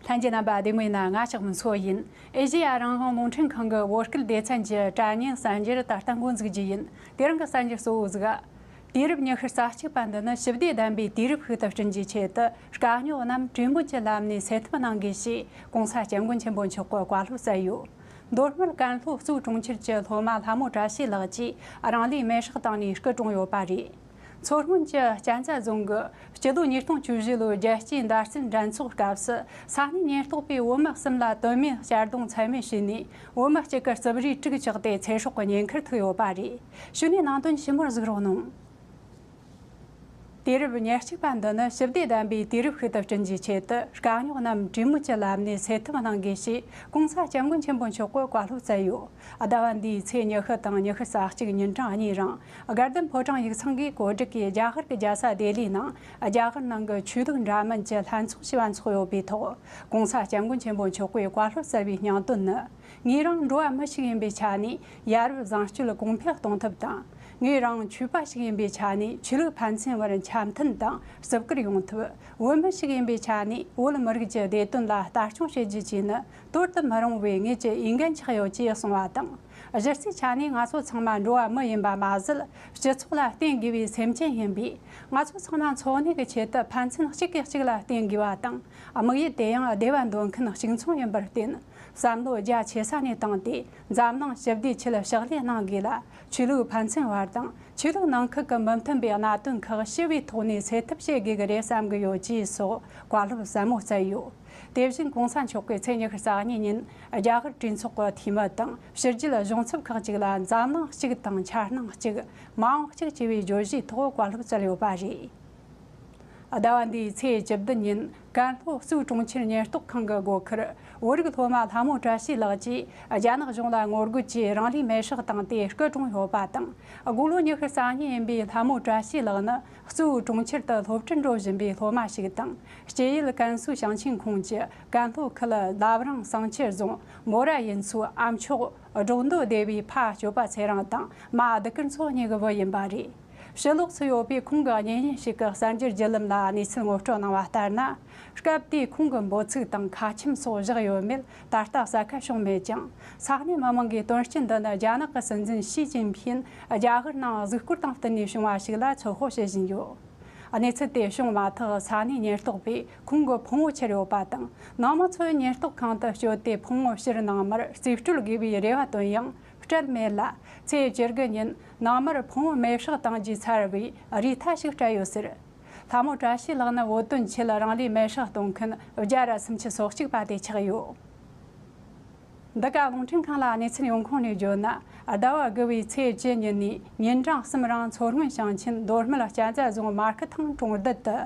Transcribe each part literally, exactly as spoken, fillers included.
ལྷན་རྒྱས་རྣམ་པ་བདེ་མོ་ཡིན་ན། ང་ལྕགས་མོ་མཚོ་ཡིན། ཨེ་ཤེ་ཡ་རང་དབང་རླུང་འཕྲིན་ཁང་གི་བོད་སྐད་སྡེ་ཚན་གྱི་དྲ་བརྙན་གསར་འགྱུར་ད་ལྟ་འགོ་འཛུགས་རྒྱུ་ཡིན། དེ་རིང་གི་གསར་འགྱུར་གཙོ་བོ་ཟིག་དུས་རབས་ཉི་ཤུ་རྩ་གཅིག་པ་འདི་ནི་ཞི་བདེ་ལྡན་པའི་དུས་རབས་ཤིག་ཏུ་བསྐྲུན་རྒྱུའི་ཆེད་དུ། དཀའ་རྙོག་རྣམས་གྲོས་མོལ་གྱི་ལམ་ནས་སེལ་ཐབས་གནང་དགོས་ཞེས་༸གོང་ས་༸སྐྱབས་མགོན་ཆེན་པོ་མཆོག་གིས་བཀའ་སློབ་སྩལ་ཡོད། མདོ་སྨད་ཀན་ལྷོ་གཙོས་གྲོང་ཁྱེར་གྱི་སློབ་མ་ལྷ་མོ་བཀྲ་ཤིས་ལགས་ཀྱིས་རང་ལུས་མེར་སྲེག་བཏང་ནས་སྐུ་གྲོངས་ཡོད་པ་རེད། མཚོ་སྔོན་གྱི་གཅན་ཚ་རྫོང་གི་སྤྱི་ལོ་ཉིས་སྟོང་བཅུ་བཞི་ལོའི་རྒྱལ་སྤྱིའི་མདའ་རྩེད་འགྲན་ཚོགས་སྐབས་སུ། ས་གནས་ཉེན་རྟོག་པས་བོད་མི་གསུམ་ལ་དོན་མེད་གཅར་རྡུང་ཚད་མེད་བྱས་ནས། བོད་མི་གཅིག་གི་རྩིབ་རིས་དྲུག་བཅག་སྟེ་ཚེ་སྲོག་གི་ཉེན་ཁར་ཐུག་ཡོད་པ་རེད། གཞུག་ནས་ནང་དོན་ཞིབ་མོར་གཟིགས་རོགས་གནང་། དུས་རབས་ཉེར་གཅིག་པ་འདི་ནི་ཞི་བདེ་ལྡན་པའི་དུས་རབས་ཤིག་ཏུ་བསྐྲུན་རྒྱུའི་ཆེད་དུ། དཀའ་རྙོག་རྣམས་གྲོས་མོལ་གྱི་ལམ་ནས་སེལ་ཐབས་གནང་དགོས་ཞེས་༸གོང་ས་༸སྐྱབས་མགོན་ཆེན་པོ་མཆོག་གིས་བཀའ་སློབ་སྩལ་ཡོད། ཟླ་བ་འདིའི་ཚེས་ཉི་ཤུ་དང་ཉི་ཤུ་རྩ་གཅིག་ཉིན་གྲངས་གཉིས་རིང་། དགའ་ལྡན་ཕོ་བྲང་ཡིག་ཚང་གིས་གོ་སྒྲིག་གིས་རྒྱ་གར་གྱི་རྒྱལ་ས་ལྡི་ལིའི་ནང་རྒྱ་གར་ནང་གི་ཆོས་ལུགས་འདྲ་མིན་གྱི་ལྷན་ཚོགས་ཞེས་པ་འཚོགས་ཡོད་པའི་ཐོག༸གོང་ས་༸སྐྱབས་མགོན་ཆེན་པོ་མཆོག་གིས་བཀའ་སློབ་སྩལ་བའི་སྙིང་དོན་ནི། ངོས་རང་འགྲོ་བ་མི་ཞིག་ཡིན་པའི་ཆ་ནས་ཡ་རབས་བཟང་སྤྱོད་གོང་འཕེལ་གཏོང་ཐབས་དང་། ངོས་རང་ཆོས་པ་ཞིག་ཡིན་པའི་ཆ་ནས་ཆོས་ལུགས་ཕན་ཚུན་བར་འཆམ་མཐུན་དང་བརྩི་བཀུར་ཡོང་ཐབས། བོད་མི་ཞིག་ཡིན་པའི་ཆ་ནས་བོད་མི་རིགས་ཀྱི་བདེ་དོན་ལ་ལྟ་སྐྱོང་བྱེད་རྒྱུ་བཅས་ནི་དོར་དུ་མི་རུང་བའི་ངེད་ཀྱི་འོས་འགན་ཆགས་ཡོད་ཅེས་གསུངས་པ་དང་། གཞི་རྩའི་ཆ་ནས་ང་ཚོ་ཚང་མ་འགྲོ་བ་མི་ཡིན་པ་མ་ཟད། སྤྱི་ཚོགས་ལ་བརྟེན་དགོས་པའི་སེམས་ཅན་ཡིན་པས། ང་ཚོ་ཚང་མ་འཚོ་གནས་ཀྱི་ཆེད་དུ་ཕན་ཚུན་གཅིག་གིས་གཅིག་ལ་བརྟེན་དགོས་པ་དང་། དམིགས་ཡུལ་དེ་ཡང་བདེ་བ་འདོད་མཁན་གཅིག་མཚུངས་ཡིན་པར་བརྟེན། བསམ་བློ་རྒྱ་ཆེ་ས་ནས་བཏང་སྟེ། འཛམ་གླིང་ཞི་བདེའི་ཆེད་ཕྱག་ལས་གནང་དགོས་ལ། ཆོས་ལུགས་ཕན་ཚུན་བར་དང་། ཆོས་ལུགས་ནང་ཁུལ་གྱི་མི་མཐུན་པའི་གནད་དོན་ཁག་ཞི་བའི་ཐོག་ནས་སེལ་ཐབས་བྱེད་དགོས་ཀྱི་རེད་བསམ་གྱི་ཡོད་ཅེས་སོགས་བཀའ་སློབ་ཟབ་མོ་སྩལ་ཡོད། དེ་བཞིན་༸གོང་ས་མཆོག་གིས་ཚེས་ཉི་ཤུ་རྩ་གཉིས་ཉིན་རྒྱ་གར་གྲོས་ཚོགས་ཀྱི་འཐུས་མི་དང་། ཕྱི་རྒྱལ་གཞུང་ཚབ་ཁག་ཅིག་ལ་འཛམ་གླིང་གཅིག་དང་འཆར་སྣང་གཅིག་མ་འོངས་གཅིག་ཅེས་པའི་བརྗོད་གཞིའི་ཐོག་བཀའ་སློབ་སྩལ་ཡོད་པ་རེད། ཟླ་བ་འདིའི་ཚེས་བཅུ་བདུན་ཉིན་ཀན་ལྷོ་གཙོས་གྲོང་ཁྱེར་ཉེན་རྟོག་ཁང་གི་སྒོ་ཁར་བོད་རིགས་སློབ་མ་ལྷ་མོ་བཀྲ་ཤིས་ལགས་ཀྱིས་རྒྱ་ནག་གཞུང་ལ་ངོ་རྒོལ་གྱིས་རང་ལུས་མེར་སྲེག་བཏང་སྟེ་སྐུ་གྲོངས་ཡོད་པ་དང་། དགུང་ལོ་ཉི་ཤུ་རྩ་གཉིས་ཡིན་པའི་ལྷ་མོ་བཀྲ་ཤིས་ལགས་ནི་གཙོས་གྲོང་ཁྱེར་དུ་སློབ་ཁྲིད་འགྲོ་བཞིན་པའི་སློབ་མ་ཞིག་དང་། སྐྱེ་ཡུལ་ཀན་སུའུ་ཞིང་ཆེན་ཁོངས་ཀྱི་ཀན་ལྷོ་ཁུལ་བླ་བྲང་བསང་ཆུ་རྫོང་མོ་ར་ཡུལ་ཚོའི་ཨ་མཆོག་སྒྲོག་འདོད་སྡེ་བའི་ཕ་སྐྱོབ་པ་ཚེ་རིང་དང་མ་བདུད་དཀར་མཚོ་གཉིས་ཀྱི་བུ་ཡིན་པ་རེད། ཕྱི་ལོགས་སུ་ཡོད་པའི་ཁོང་གི་གཉེན་ཉེ་ཞིག་གིས་གསར་འགྱུར་བརྒྱུད་ལམ་ལ་གནས་ཚུལ་ངོ་སྤྲོད་གནང་བ་ལྟར་ན། སྐབས་དེའི་ཁོང་གི་འབོད་ཚིག་དང་ཁ་ཆེམས་སོགས་བཞག་ཡོད་མེད་ད་ལྟ་གསལ་ཁ་བྱུང་མེད་ཀྱང་། ས་གནས་མི་མང་གིས་དོན་རྐྱེན་འདི་ནི་རྒྱ་ནག་གི་སྲིད་འཛིན་ཞི་ཅིན་ཕིན་རྒྱ་གར་ནང་གཟིགས་སྐོར་དང་བསྟུན་ནས་བྱུང་བ་ཞིག་ལ་ཚོད་དཔག་བྱེད་བཞིན་ཡོད། གནས་ཚུལ་དེ་བྱུང་མ་ཐག་ས་གནས་ཉེན་རྟོག་པས་ཁོང་གི་ཕུང་བོ་ཁྱེར་ཡོད་པ་དང་། ནང་མི་ཚོས་ཉེན་རྟོག་ཁང་དུ་བསྐྱོད་དེ་ཕུང་བོ་ཕྱིར་ནང་མར་རྩིས་སྤྲོད་དགོས་པའི་རེ་བ་བཏོན་ཡང་སྤྲད་མེད་ལ། ཚེས་བཅུ་དགུ་ཉིན་ནང་མར་ཕུང་བོ་མེར་སྲེག་བཏང་རྒྱུའི་ཚར་བའི་རེའུ་ཐག་ཞིག་སྤྲད་ཡོད་ཟེར། ལྷ་མོ་བཀྲ་ཤིས་ལགས་ནི་བོད་དོན་ཆེད་རང་ལུས་མེར་སྲེག་གཏོང་མཁན་བརྒྱ་ར་སུམ་ཅུ་སོ་གཅིག་པ་དེ་ཆགས་ཡོད། འདི་ག་རླུང་འཕྲིན་ཁང་ལ་གནས་ཚུལ་ཡོང་ཁུངས་ནས་བརྗོད་ན། ཟླ་བ་དགུ་བའི་ཚེས་བཅུ་ཉིན་ནས་ཉིན་གྲངས་གསུམ་རིང་མཚོ་སྔོན་ཞིང་ཆེན་མདོ་སྨད་གཅན་ཚ་རྫོང་མར་ཁུ་ཐང་གྲོང་རྡལ་དུ་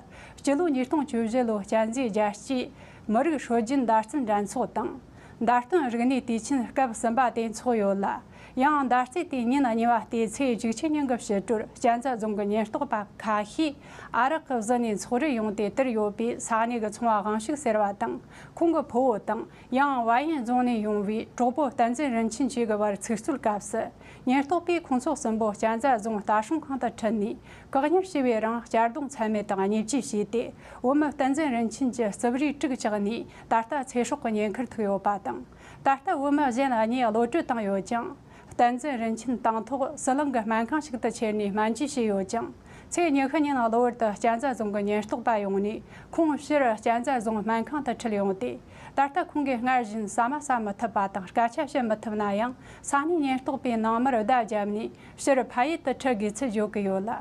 སྤྱི་ལོ་ཉིས་སྟོང་བཅུ་བཞི་ལོའི་གཅན་གཟན་རྒྱལ་གཅེས་མི་རིགས་སྲོལ་རྒྱུན་མདའ་རྩལ་འགྲན་ཚོགས་དང་། མདའ་སྟོན་རིག་གནས་དུས་ཆེན་སྐབས་གསུམ་པ་དེ་འཚོགས་ཡོད་ལ། ཡང་མདའ་རྩེད་དེ་ཉིན་གཉིས་པ་སྟེ་ཚེས་བཅུ་གཅིག་ཉིན་གྱི་ཕྱི་དྲོར་གཅན་ཚ་རྫོང་གི་ཉེན་རྟོག་པ་ཁ་ཤས་ཨ་རག་གིས་བཟི་ནས་འཚོགས་རེས་ཡོང་སྟེ་དེར་ཡོད་པའི་ས་གནས་ཀྱི་ཚོང་པ་དབང་ཕྱུག་ཟེར་བ་དང་ཁོང་གི་ཕུ་བོ་དང་། ཡང་བལ་ཡུལ་རྫོང་ནས་ཡོང་བའི་གྲོགས་པོ་བསྟན་འཛིན་རིན་ཆེན་བཅས་ཀྱི་བར་ཚིག་རྩོད་སྐབས་སུ། ཉེན་རྟོག་པས་ཁོང་ཚོ་གསུམ་པོ་གཅན་ཚ་རྫོང་ལྟ་སྲུང་ཁང་དུ་ཁྲིད་ནས་བཀག་ཉར་བྱས་པའི་རིང་གཅར་རྡུང་ཚད་མེད་དང་བརྙས་བཅོས་བྱས་ཏེ། བོད་མི་བསྟན་འཛིན་རིན་ཆེན་གྱི་རྩིབ་རིས་དྲུག་བཅག་ནས་ད་ལྟ་ཚེ་སྲོག་གི་ཉེན་ཁར་ཐུག་ཡོད་པ་དང་། ད་ལྟ་བོད་མི་གཞན་གཉིས་གློད་གྲོལ་བཏང་ཡོད་ཀྱང་། བསྟན་འཛིན་རིན་ཆེན་དང་ཐོག་ཟི་ལིང་གི་སྨན་ཁང་ཞིག་ཏུ་ཁྱེར་ནས་སྨན་བཅོས་བྱས་ཡོད་ཀྱང་། ཚེས་ཉི་ཤུ་ཉིན་གློ་བུར་དུ་གཅན་ཚ་རྫོང་གི་ཉེན་རྟོག་པ་ཡོང་ནས་ཁོང་ཕྱིར་གཅན་ཚ་རྫོང་སྨན་ཁང་དུ་ཁྲིད་ཡོང་སྟེ། ད་ལྟ་ཁོང་གིས་སྔར་བཞིན་ཟ་མ་ཟ་མི་ཐུབ་པ་དང་སྐད་ཆ་བཤད་མི་ཐུབ་ན་ཡང་། ས་གནས་ཉེན་རྟོག་པས་ནང་མིར་བརྡ་བརྒྱབ་ནས་ཕྱིར་ཕ་ཡུལ་དུ་ཁྲིད་དགོས་ཚུལ་བརྗོད་ཀྱི་ཡོད་ལ།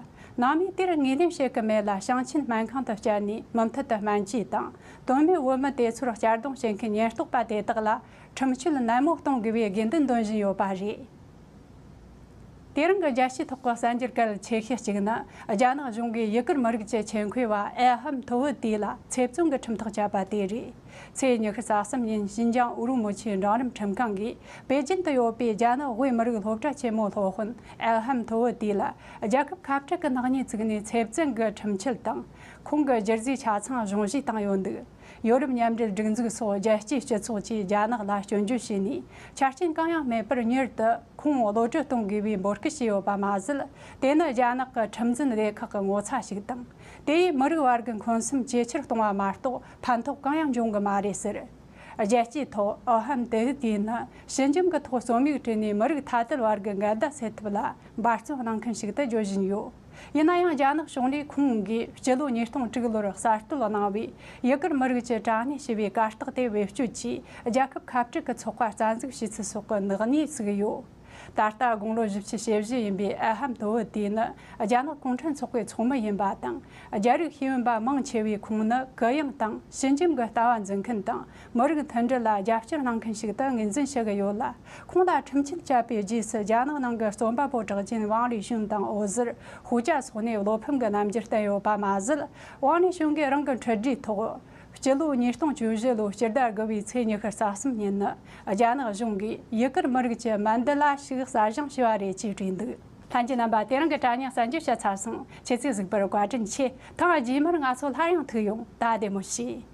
ནང་མིས་དེར་ངོས་ལེན་བྱེད་ཀྱི་མེད་ལ། ཞིང་ཆེན་སྨན་ཁང་དུ་བསྐྱལ་ནས་མུ་མཐུད་དུ་སྨན་བཅོས་དང་། དོན་མེད་བོད་མི་དེ་ཚོར་གཅར་རྡུང་བྱེད་མཁན་ཉེན་རྟོག་པ་དེ་དག་ལ་ཁྲིམས་གཅོད་ནན་མོ་གཏོང་དགོས་པའི་དགོས་འདུན་འདོན་བཞིན་ཡོད་པ་རེད། དེ་རིང་གི་རྒྱལ་སྤྱིའི་ཐོག་གི་གསར་འགྱུར་གལ་ཆེ་ཤོས་གཅིག་ནི། རྒྱ་ནག་གཞུང་གིས་ཡུ་གུར་མི་རིགས་ཀྱི་ཆེད་མཁས་པ་ཨེ་ཧམ་ཐོ་ཝུ་ཏི་ལ་ཚེ་བཙོན་གྱི་ཁྲིམས་ཐག་བཅད་པ་དེ་རེད། ཚེས་ཉི་ཤུ་རྩ་གསུམ་ཉིན་ཞིན་ཅང་ཨུ་རུ་མུ་ཆུའི་འབྲིང་རིམ་ཁྲིམས་ཁང་གིས་པེ་ཅིན་དུ་ཡོད་པའི་རྒྱ་ནག་དབུས་མི་རིགས་སློབ་གྲྭ་ཆེན་མོའི་སློབ་དཔོན་ཨེ་ཧམ་ཐོ་ཝུ་ཏི་ལ་རྒྱལ་ཁབ་ཁ་བྲལ་གྱི་ནག་ཉེས་བཙུགས་ནས་ཚེ་བཙོན་གྱི་ཁྲིམས་ཆད་དང་། ཁོང་གི་རྒྱུ་རྫས་ཆ་ཚང་གཞུང་བཞེས་བཏང་ཡོད་འདུག་ཡོ་རོབ་མཉམ་འབྲེལ་སྒྲིག་འཛུགས་སོགས་རྒྱལ་སྤྱིའི་སྤྱི་ཚོགས་ཀྱིས་རྒྱ་ནག་ལ་སྐྱོན་བརྗོད་བྱས་ནས། ཆ་རྐྱེན་གང་ཡང་མེད་པར་མྱུར་དུ་ཁོང་གློད་གྲོལ་གཏོང་དགོས་པའི་འབོད་སྐུལ་བྱས་ཡོད་པ་མ་ཟད། དེ་ནི་རྒྱ་ནག་གི་ཁྲིམས་འཛིན་སྡེ་ཁག་གི་ངོ་ཚ་ཞིག་དང་། དེ་ཡིས་མི་རིགས་བར་གྱི་འཁོན་སེམས་ཇེ་ཆེར་གཏོང་བ་མ་གཏོགས་ཕན་ཐོགས་གང་ཡང་འབྱུང་གི་མ་རེད་ཟེར། རྒྱལ་སྤྱིའི་ཐོག་ཨོ་ཧམ་ཏེ་ཧི་ཏི་ནི་ཞི་འཇམ་གྱི་ཐོག་རྩོམ་ཡིག་བྲིས་ནས་མི་རིགས་ཐ་དད་བར་གྱི་འགལ་ཟླ་སེལ་ཐབས་ལ་འབད་བརྩོན་གནང་མཁན་ཞིག་ཏུ་བརྗོད་བཞིན་ཡོད། ཡིན་ན་ཡང་རྒྱ་ནག་གཞུང་ནས་ཁོང་གིས་སྤྱི་ལོ་ཉིས་སྟོང་དྲུག་ལོར་གསར་གཏོད་གནང་བའི་ཡུ་གུར་མི་རིགས་ཀྱི་དྲ་བརྙན་ཞེས་པའི་གར་སྟེགས་དེ་བེད་སྤྱོད་ཀྱིས་རྒྱལ་ཁབ་ཁ་བྲལ་གྱི་ཚོགས་པ་རྩ་འཛུགས་བྱས་ཚུལ་སོགས་ཀྱི་ནག་ཉེས་བཙུགས་ཡོད། ད་ལྟ་དགུང་ལོ་བཞི་བཅུ་ཞེ་བཞི་ཡིན་པའི་ཨ་ཧམ་ཏོ་ཝི་ཏི་ནི་རྒྱ་ནག་གུང་ཁྲན་ཚོགས་པའི་ཚོགས་མི་ཡིན་པ་དང་། རྒྱ་རིགས་ཤེས་ཡོན་པ་མང་ཆེ་བས་ཁོང་ནི་གུ་ཡངས་དང་ཞི་འཇམ་གྱི་ལྟ་བ་འཛིན་མཁན་དང་། མི་རིགས་མཐུན་སྒྲིལ་ལ་རྒྱབ་སྐྱོར་གནང་མཁན་ཞིག་ཏུ་ངོས་འཛིན་བྱེད་ཀྱི་ཡོད་ལ། ཁོང་ལ་ཁྲིམས་ཆད་བཅད་པའི་རྗེས་སུ་རྒྱ་ནག་ནང་གི་རྩོམ་པ་པོ་གྲགས་ཅན་ཝང་ལི་ཞུན་དང་འོད་ཟེར་ཧུའུ་ཅཱ་སོགས་ནས་བློ་ཕམ་གྱི་རྣམ་འགྱུར་བསྟན་ཡོད་པ་མ་ཟད། ཝང་ལི་ཞུན་གྱིས་རང་གི་འཕྲིན་བསྒྲགས་ཐོག་སྤྱི་ལོ་ཉིས་སྟོང་བཅུ་བཞི་ལོའི་སྤྱི་ཟླ་དགུ་པའི་ཚེས་ཉི་ཤུ་རྩ་གསུམ་ཉིན་ནི། རྒྱ་ནག་གཞུང་གིས་ཡུ་གུར་མི་རིགས་ཀྱི་མན་ཌི་ལ་ཞིག་གསར་བཞེངས་བྱས་པ་རེད་ཅེས་བྲིས་འདུག་ལྷན་རྒྱས་རྣམ་པ། དེ་རིང་གི་དྲ་བརྙན་གསར་འགྱུར་བཤད་ཚར་སོང་། ཁྱེད་ཚོས་གཟིགས་པར་བཀའ་དྲིན་ཆེ། ཐེངས་རྗེས་མར་ང་ཚོ་སླར་ཡང་ཐུག་ཡོང་། ད་བདེ་མོ་བྱོས།